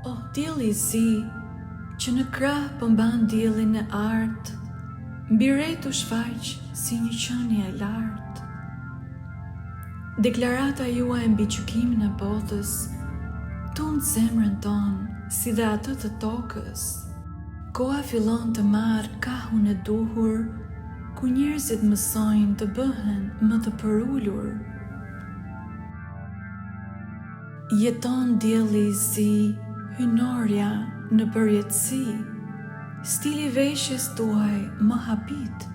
Oh, diell i zi, që në krah po mban diellin e artë, mbi retë u shfaq si një qenie e lartë. Deklarata juaj mbi gjykimin e botës tund zemrën tonë si dhe atë të tokës. Koha fillon të marrë kahun e duhur ku njerëzit mësojnë të bëhen më të përulur. Jeton dielli i zi, hyjnorja në përjetësi, stili i veshjes tuaj më habit,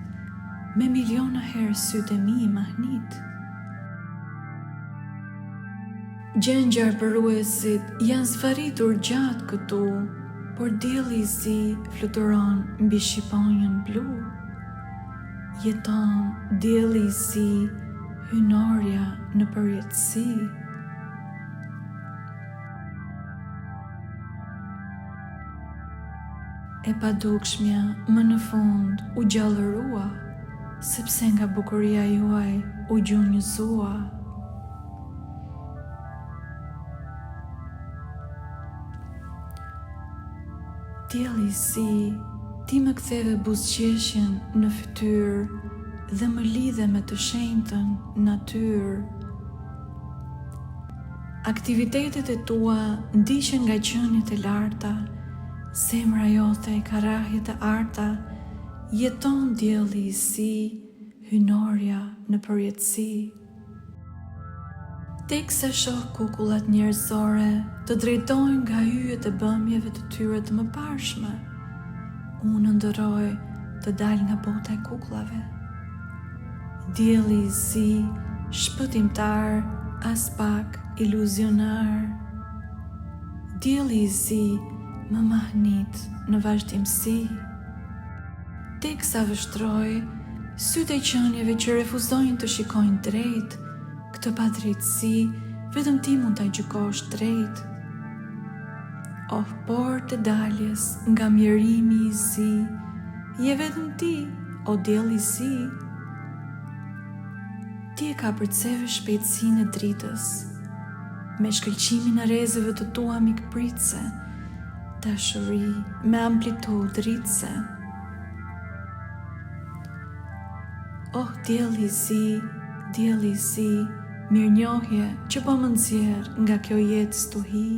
me miliona herë sytë e mi i mahnit. Gjen gjarpëruesit janë zvarritur gjatë këtu, por dielli i zi fluturon mbi shqiponjën blu. Jeton dielli i zi, hyjnorja në përjetësi. E padukshmja më në fund u gjallërua, sepse nga bukuria juaj u gjunjëzua. Diell i zi, ti më ktheve buzëqeshjen në fytyrë dhe më lidhe me të shenjtën natyrë. Aktivitetet e tua ndiqen nga qeniet e larta, zemra jote ka rrahje të arta, jeton dielli i zi, hyjnorja në përjetësi. Teksa shoh kukullat njerëzore të drejtojnë nga yjet e bëmjeve të tyre të mëparshme, unë ëndërroj të dal nga bota e kukullave. Dielli i zi, shpëtimtar, aspak iluzionar. Dielli i zi më mahnit në vazhdimësi. Teksa vështroj sytë e qenieve që refuzojnë të shikojnë drejt, këtë padrejtësi vetëm ti mund ta gjykosh drejt. Oh, portë e daljes nga mjerimi i zi, je vetëm ti, o diell i zi. Ti e kapërceve shpejtësinë e dritës, me shkëlqimin e rrezeve të tua mikpritëse, Dashuri me amplitudë rritëse. Oh diell i zi, diell i zi, mirënjohje që po më nxjerr nga kjo jetë stuhi.